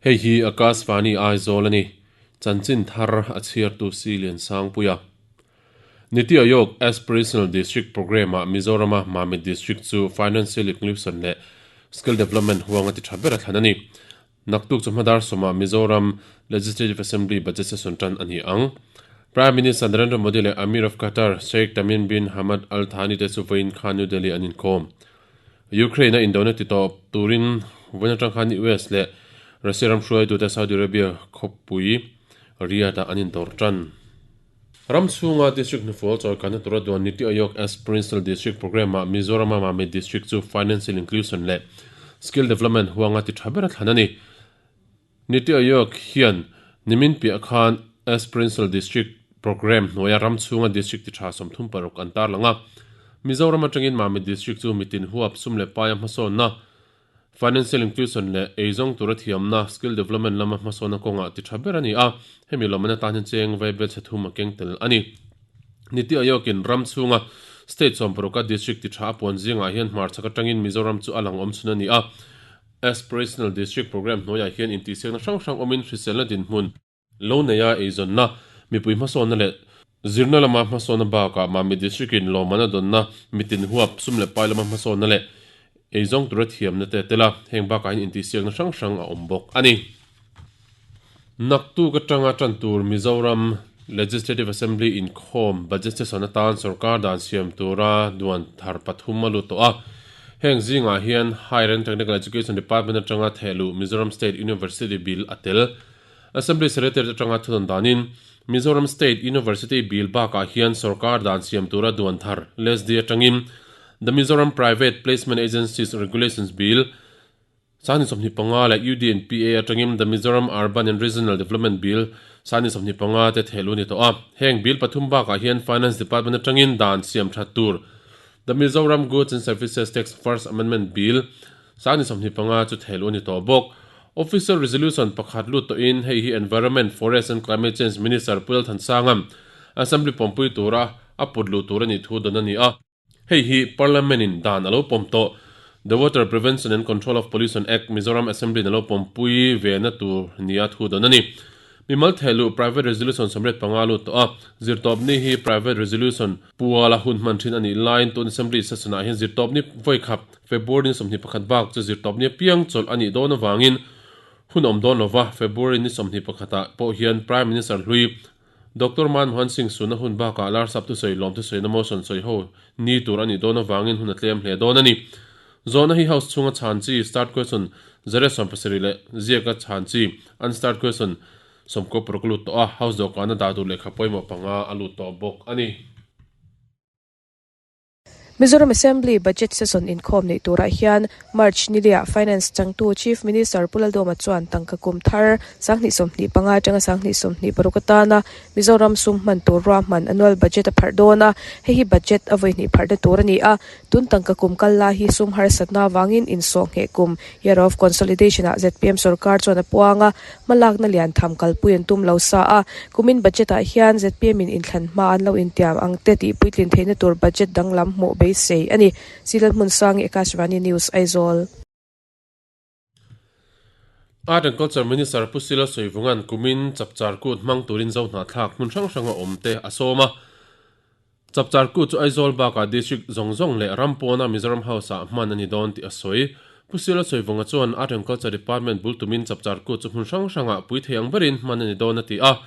Hei hi Akashvani Aizawl a ni. Chanchin thar a chhiartu Si Liansangpuia. Niti Aayog Aspirational District Programme-ah Mizorama Mamit District chu Financial Inclusion leh Skill Development huang a ti tha ber a thlan a ni. Naktuk chawhma dar sawmah Mizoram Legislative Assembly Budget Session tan a ni ang. Prime Minister Narendra Modi leh Amir of Qatar Sheikh Tamim bin Hamad Al Thani te chu vawiin khan New Delhi an inkawm. Ukraine-a indona ti tawp turin vawiin atang khan US leh Russia ram hruaitute Saudi Arabia khawpui Riyadh-ah an indawr tan. Ram chhunga District hnufual chawikanna tura duan Niti Aayog Aspirational District Programme-ah Mizorama Mamit District chu Financial Inclusion leh Skill Development huanga ti tha ber a thlan a ni. Niti Aayog hian nimin piah khan Aspirational District Programme hnuaia ram chhunga District ti tha 36 an tarlang a. Mizoram atangin Mamit District chu mitin huap sum leh paia hmasawnna, Financial Inclusion leh eizawng tura thiamna, Skill Development, lama hmasawnna kawngah ti tha ber a ni a, hemi lawmman atan hian cheng vaibel chhe thum a keng tel a ni. Niti Aayog-in ram chhunga State sawmparuka District ti tha a puan zingah hian hmarchhak atangin Mizoram chu a lang awm chhun a ni a, Aspirational District Programme hnuaiah hian intihsiakna hrang hrang awmin hriselna dinhmun, lo neia eizawnna, mipui hmasawnna leh zirna lama hmasawnna bakah Mamit District-in lawmman a dawnna mitin huap sum leh pai lama hmasawnna leh eizawng tura thiamna te a tel a, heng bakah hian intihsiakna hrang hrang a awm bawk a ni. Naktuk atanga tan tur Mizoram Legislative Assembly inkhawm Budget Session atan sorkar dan siam tura duan thar pathum a lut tawh a. Heng zingah hian Higher and Technical Education Department atanga thehluh Mizoram State University Bill a tel. Assembly Secretariat atanga thunawn danin, Mizoram State University Bill bakah hian sorkar dan siam tura duan thar LSD atangin The Mizoram Private Placement Agencies Regulations Bill, 2025 leh UDNPA atangin The Mizoram Urban and Regional Development Bill, 2025 te thehluh a ni tawh a. Heng bill pathum bakah hian Finance Department atangin dan siam that tur The Mizoram Goods and Services Tax First Amendment Bill, 2025 chu thehluh a ni tawh bawk. Official Resolution pakhat lut tawhin hei hi Environment, Forest and Climate Change Minister Pu Lalthansanga Assembly pawmpui tura a put luh tur a nih thu dawn a ni a. Hei hi Parliament in dan a lo pawm tawh. The Water Prevention and Control of Pollution Act Mizoram Assembly in a lo pawmpui ve na tur nia thu dawn a ni. Mimal thehluh Private Resolution 85 lut tawh a, zirtawpni hi Private Resolution puala hun hman thin a nih laiin tun Assembly session ah hian zirtawpni vawikhap February ni 21 bak chu zirtawpni apiang chawlh a nih dawn avangin hun awm dawn lova, February ni 21 ah pawh hian Prime Minister hlui Doctor Manmohan Singh suna hun bakah Larsap thusawi lawm thusawina motion sawi ho ni tur a nih dawn avangin hun a tlem hle dawn a ni. Zawhna hi House chhunga chhan chi, Start Question, Zare 70 leh ziaka chhan chi, Unstarred Question, 96 a lut tawh a, House dawhkana dah tur lehkha pawimawh panga a lut tawh bawk a ni. Mizoram Assembly Budget Session inkhawm neih turah hian March nilia Finance changtu Chief Minister Pu Laldawma chuan tangka kum thar 2025 atanga 2026 atana Mizoram sum hman tur ruahman annual budget a pharh dawn a, hei hi budget a vawi hnih pharhna tur a ni a. Tun tangka kum kal lai hi sum harsatna avangin insawhngheh kum, Year of Consolidation, ah zpm sorkar chuan a puang a, hmalakna lian tham kalpui an tum lo sa a. Kumin budget ah hian zpm in inthlan hma an lo intiam ang te tih puitlin theihna tur budget danglam hmuh beisei a ni. Silal Hmunsangi, Akashvani News, Aizawl. Art and Culture Minister Pu Sila Sawivunga'n kumin Chapchar Kut hmang turin zo hnahthlak hmun hrang hranga awm te a sawm a. Chapchar Kut chu Aizawl bakah District zawng zawng leh ram pawna Mizoram House-ah hman a ni dawn tih a sawi. Pu Sila Sawivunga chuan Art and Culture Department bul tumin Chapchar Kut chu hmun hrang hrangah pui thei ang berin hman a ni dawn a ti a.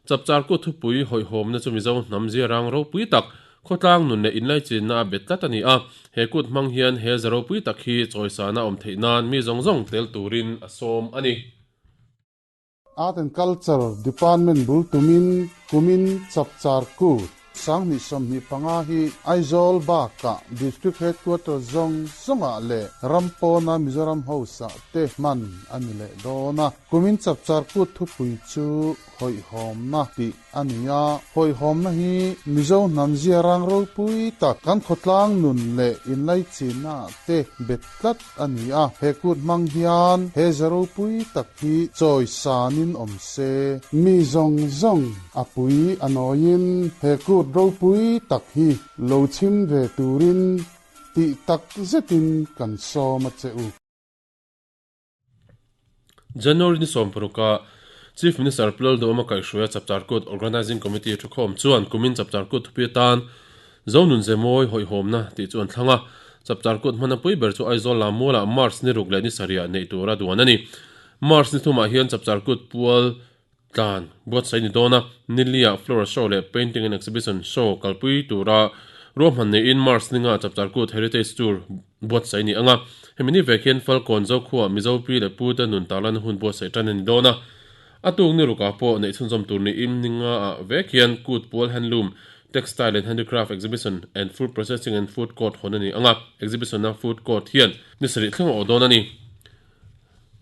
Chapchar Kut thupui hawihhawmna chu Mizo hnam ziarang ropui tak Khawtlang nun leh inlaichinna a bet tlat a ni a, he kut hmang hian he za ropui tak hi chawisana awm theih nan mi zawng zawng tel turin a sawm a ni. Art and Culture Department bul tumin kumin Chapchar Kut 2025 hi Aizawl bakah District Headquarter zawng zawngah leh ram pawna Mizoram House-ah te hman a ni leh dawn a. Kumin Chapchar Kut thupui chu hawihhawmna tih a ni a, hawihhawmna hi Mizo hnam ziarang ropui tak kan khawtlang nun leh inlaichinna ah te bet tlat a ni a, he kut hmang hian he za ropui tak hi chawi sanin awm se, mi zawng zawng a pui a nawiin he kut ropui tak hi lo chhim ve turin tih tak zetin kan sawm a che u. January ni sawmparuka Chief Minister Pu Lalduhawma kaihhruaia Chapchar Kut Organising Committee thukhawm chuan kumin Chapchar Kut thupi atan Zonun Zemawi hawihhawmna tih chu an thlang a. Chapchar Kut hmana pui ber chu Aizawl Lammualah March ni ruk leh ni sarihah neih tura duan a ni. March ni thumah hian Chapchar Kut pual tlan buatsaih ni dawn a, Nilia Flora Show leh Painting and Exhibition Show kalpui tura ruahman neiin March ninga Chapchar Kut Heritage Tour buatsaih ni ang a. Hemi ni vek hian Falkawn Zokhua Mizo pi leh pu te nun tarlana hun buatsaih tan a ni dawn a. A tuk ni rukah pawh neih chhunzawm tur niin ninga ah vek hian Kut Pual Handloom, Textile and Handicraft Exhibition and Food Processing and Food Court hawn a ni ang a. Exhibition-a Food Court hian ni sarih thleng a awh dawn a ni.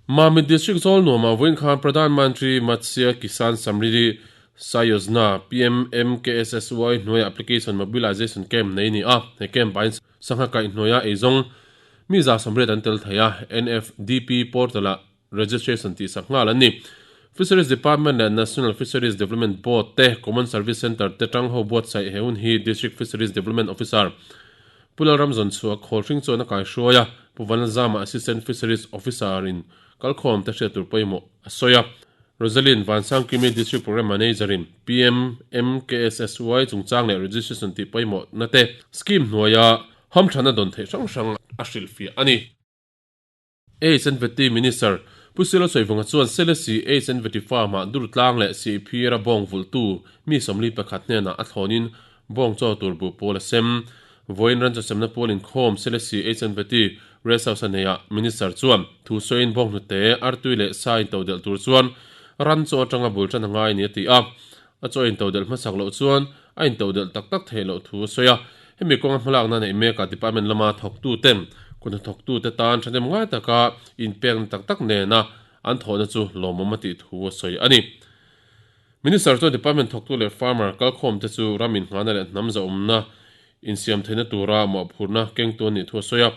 Mamit District zawl nuamah vawiin khan Pradhan Mantri Matsya Kisan Samriddhi Sayojna, PMMKSSY, hnuaiah Application Mobilization Camp nei a ni a. He camp ah hian sangha kaihhnuaia eizawng mi 180 an tel thei a, NFDP portal-ah registration tihsak nghal an ni. Fisheries Department leh National Fisheries Development Board te Common Service Centre te tang ho buatsaih he hun hi District Fisheries Development Officer Pu Lalramzawn chhuah khawl hring chuan a kaihruai a, Pu Vanlalzama Assistant Fisheries Officer in kalkhawm te hriat tur pawimawh a sawi a. Rosaline Vansangkimi District Programme Manager in PMMKSSY chungchang leh registration tih pawimawh na te scheme hnuaia hamthana dawn theih hrang hrang a hrilhfiah a ni. Aids and Vety Minister Pu Silo Sawivunga chuan Selesih Aids and Vety Farm-ah Durtlang leh Sihphira bawng vulhtu mi 41 hnenah a thlawnin bawng chaw tur buh pawl a sem. Vawiin ran chawsemna pawl inkhawm Selesih Aids and Vety Rest House a neiah Minister chuan thu sawiin bawng hnute, artui leh sa intodelh tur chuan ran chaw atanga bul tan a ngai a ni a ti a. A chaw intodelh hmasak loh chuan a intodelh tak tak theih loh thu a sawi a. Hemi kawnga hmalakna neih mekah department lama thawktuten kut hnathawktute tan thahnem ngai taka inpekna tak tak nena an thawhna chu lawmawm a tih thu a sawi a ni. Minister chuan department thawktu leh farmer kalkhawmte chu ram inngahna leh hnam zahawmna insiam theihna tura mawhphurhna kengtu an nih thu a sawi a.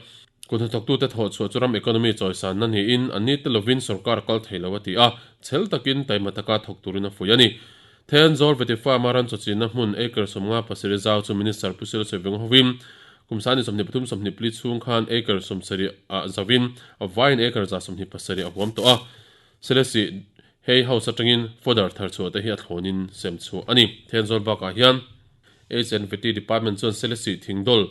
Kut hnathawktute thawh chhuah chu ram economy chawisanna niin an ni te lovin sorkar a kal thei lo a ti a, chhel takin taima taka thawk turin a fuih a ni. Thenzawl Vety Farm-a ran chawchinna hmun acre 57 zau chu Minister Pu Silo Sawivenga hovin kum sani 23 24 chhung khan acre 70 ah zauvin a vaiin acre 127 a huam tawh a. Selesih Hay House atangin fodder thar chhuah te hi a thlawnin sem chhuah a ni. Thenzawl bakah hian HNVT Department chuan Selesih Thingdawl,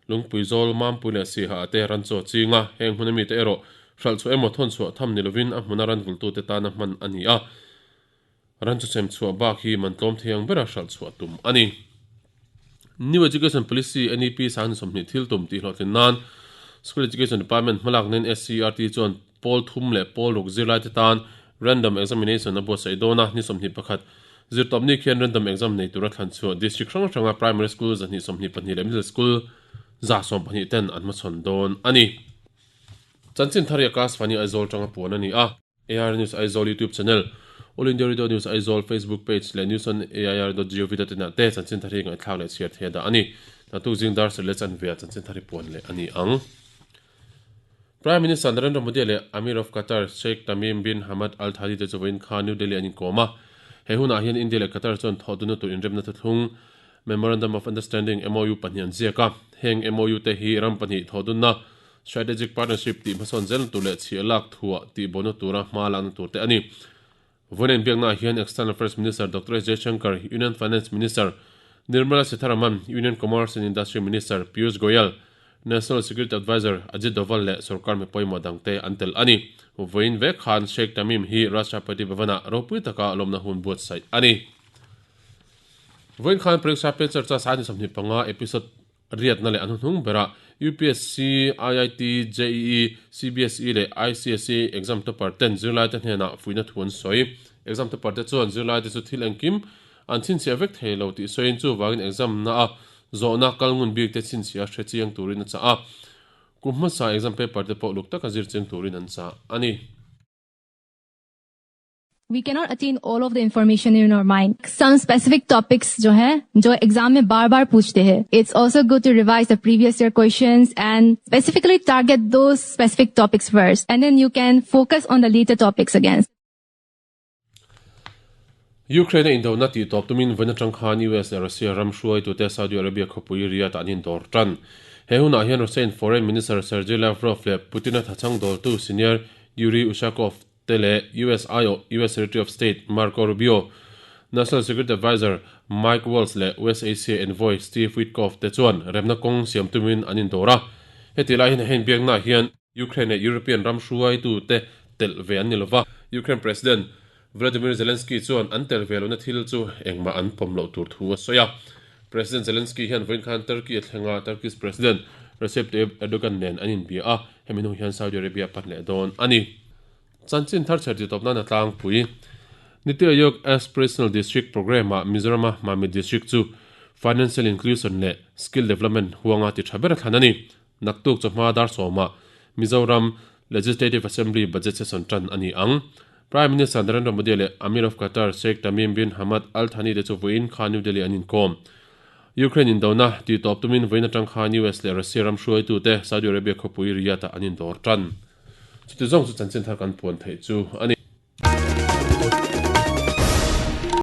Lungpui Zawl, Mampui leh Siha ah te ran chaw ching a, heng hmun ami te erawh hralh chhuah emaw thawn chhuah tham ni lovin a hmuna ran vultute tana hman a ni a. Ran chu sem chhuah bak hi man tlawm thei ang bera hralh chhuah tum a ni. New Education Policy, NEP, sang 20 thil tum tih hlawhtlin nan School Education Department hmalak nen SCERT chuan pawl thum leh pawl ruk zirlaite tan Random Examination a buatsaih dawn a, ni 21 zirtawpni khian Random Exam nei tura thlan chhuah District hrang hranga Primary School 222 leh Middle School 120 ten an hmachhawn dawn a ni. Chanchin thar hi Akashvani Aizawl tanga puan a ni a. AIR News Aizawl YouTube Channel, All India Radio News Aizawl Facebook Page leh News on AIR dot gov dot in ah te chanchin thar hi ngaihthlak leh chhiar thei a dah a ni. Naktuk zing dar sarih leh chanve ah chanchin thar hi puan leh a ni ang. Prime Minister Narendra Modi leh Amir of Qatar Sheikh Tamim bin Hamad Al Thani te chu vawiin kha New Delhi an inkawm a. He hunah hian India leh Qatar chuan thawhdunna tur inremna thuthlung Memorandum of Understanding, MOU, pahnih an ziak a. Heng MOU te hi ram pahnih thawhdunna Strategic Partnership tih hmasawn zelna tur leh chhiah lak thuah tih bawhna tura hma lakna tur te a ni. Vawiin inbiaknaah hian External Affairs Minister Doctor S Jaishankar, Union Finance Minister Nirmala Sitharaman, Union Commerce and Industry Minister Piyush Goyal, National Security Adviser Ajit Doval leh sorkar mi pawimawh dangte an tel a ni. Vawiin vek khan Sheikh Tamim hi Rashtrapati Bhavan-ah ropui taka lawmna hun buatsaih a ni. Vawiin khan Pariksha Pe Charcha Sani 25 episode Riatna leh a hnuhnung berah UPSC, IIT, JEE, CBSE leh ICSE exam topper ten zirlaite hnenah fuihna thu an sawi. Exam topper te chuan zirlaite chu thil engkim an chhinchhiah vek thei lo tih sawiin chuvangin exam na a zawhna kal ngun bik te chhinchhiah hre chiang turin a chah a. Kum hmasa exam paper te pawh luk taka zir chiang turin an chah a ni. We cannot attain all of the information in our mind. Some specific topics जो हैं जो exam में बार बार पूछते हैं. It's also good to revise the previous year questions and specifically target those specific topics first and then you can focus on the later topics again. Ukraine a indona tih tawp tumin vawiin atang khan US leh Russia ram hruaitute Saudi Arabia khawpui Riyadh ah an indawr tan. He hunah hian Russian Foreign Minister Sergei Lavrov leh Putin-a thachhang dawltu senior Yuri Ushakov. te leh US aiawh US Secretary of State Marco Rubio, National Security Adviser Mike Waltz leh West Asia envoy Steve Witkoff te chuan remna kawng siam tumin an indawr a. Heti lai hian heng biaknaah hian Ukraine leh European ram hruaitute telh ve an ni lova. Ukraine President Volodymyr Zelensky chuan an tel ve lohna thil chu engmah an pawm loh tur thu a sawi a. President Zelensky hian vawiin khan Turkey a thleng a, Turkish President Recep Tayyip Erdogan nen an inbia a, hemi hnu hian Saudi Arabia pan leh dawn a ni. Chanchin thar chher titawp nan a tlangpui. Niti Aayog Aspirational District Programme-ah Mizorama Mamit District chu Financial Inclusion leh Skill Development huanga ti tha ber a thlan a ni. Naktuk chawhma dar sawmah Mizoram Legislative Assembly Budget Session tan a ni ang. Prime Minister Narendra Modi leh Amir of Qatar Sheikh Tamim bin Hamad Al Thani te chu vawiin kha New Delhi an inkawm. Ukraine indona tih tawp tumin vawiin atang khan US leh Russia ram hruaitute Saudi Arabia khawpui Riyadh-ah an indawr tan. Chuti zawng chu chanchin thar kan puan theih chu a ni.